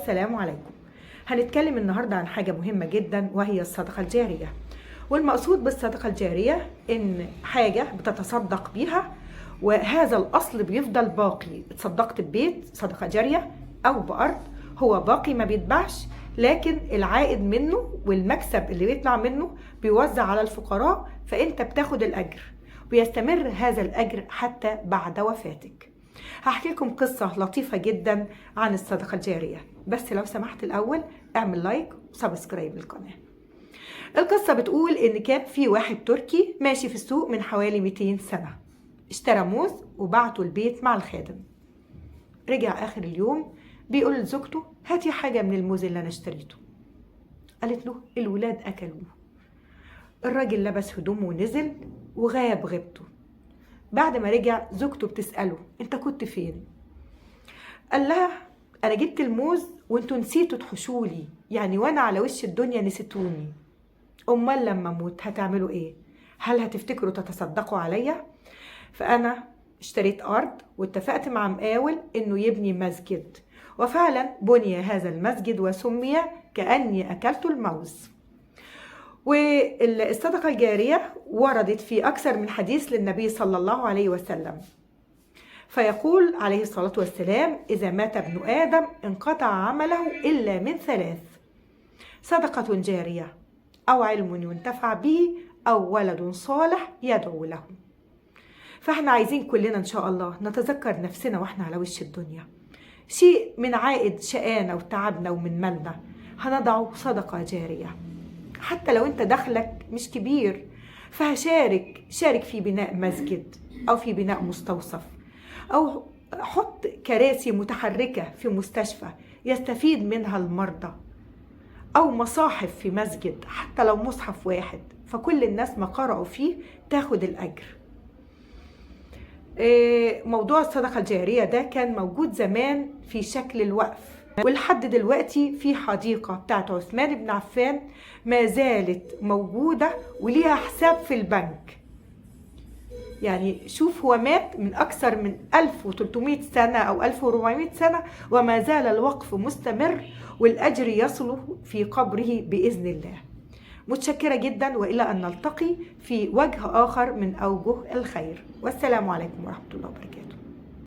والسلام عليكم. هنتكلم النهاردة عن حاجة مهمة جدا، وهي الصدقة الجارية. والمقصود بالصدقة الجارية إن حاجة بتتصدق بيها وهذا الأصل بيفضل باقي. اتصدقت ببيت صدقة جارية أو بأرض، هو باقي ما بيتباعش، لكن العائد منه والمكسب اللي بيطلع منه بيوزع على الفقراء، فأنت بتاخد الأجر ويستمر هذا الأجر حتى بعد وفاتك. هحكي لكم قصة لطيفة جدا عن الصدقة الجارية، بس لو سمحت الأول اعمل like و subscribe للقناة. القصة بتقول إن كان في واحد تركي ماشي في السوق من حوالي 200 سنة، اشترى موز وبعته البيت مع الخادم. رجع آخر اليوم بيقول لزوجته: هاتي حاجة من الموز اللي أنا اشتريته. قالت له: الولاد أكلوه. الراجل لبس هدومه ونزل وغاب غيبته. بعد ما رجع زوجته بتسأله: انت كنت فين؟ قال لها: انا جبت الموز وانتوا نسيتوا تحشولي، يعني وانا على وش الدنيا نسيتوني، امال لما اموت هتعملوا ايه؟ هل هتفتكروا تتصدقوا عليا؟ فانا اشتريت ارض واتفقت مع مقاول انه يبني مسجد، وفعلا بني هذا المسجد وسمي كأني أكلت الموز. والصدقة الجارية وردت في أكثر من حديث للنبي صلى الله عليه وسلم، فيقول عليه الصلاة والسلام: إذا مات ابن آدم انقطع عمله إلا من ثلاث: صدقة جارية، أو علم ينتفع به، أو ولد صالح يدعو له. فاحنا عايزين كلنا إن شاء الله نتذكر نفسنا وإحنا على وش الدنيا، شيء من عائد شقانا وتعبنا ومن مالنا هنضعه صدقة جارية. حتى لو انت دخلك مش كبير، فهشارك شارك في بناء مسجد او في بناء مستوصف، او حط كراسي متحركة في مستشفى يستفيد منها المرضى، او مصاحف في مسجد، حتى لو مصحف واحد فكل الناس ما قرأوا فيه تاخد الأجر. موضوع الصدقة الجارية ده كان موجود زمان في شكل الوقف، ولحد دلوقتي في حديقة بتاعت عثمان بن عفان ما زالت موجودة وليها حساب في البنك. يعني شوف، هو مات من أكثر من 1300 سنة أو 1400 سنة وما زال الوقف مستمر، والأجر يصل في قبره بإذن الله. متشكرة جدا، وإلى أن نلتقي في وجه آخر من أوجه الخير، والسلام عليكم ورحمة الله وبركاته.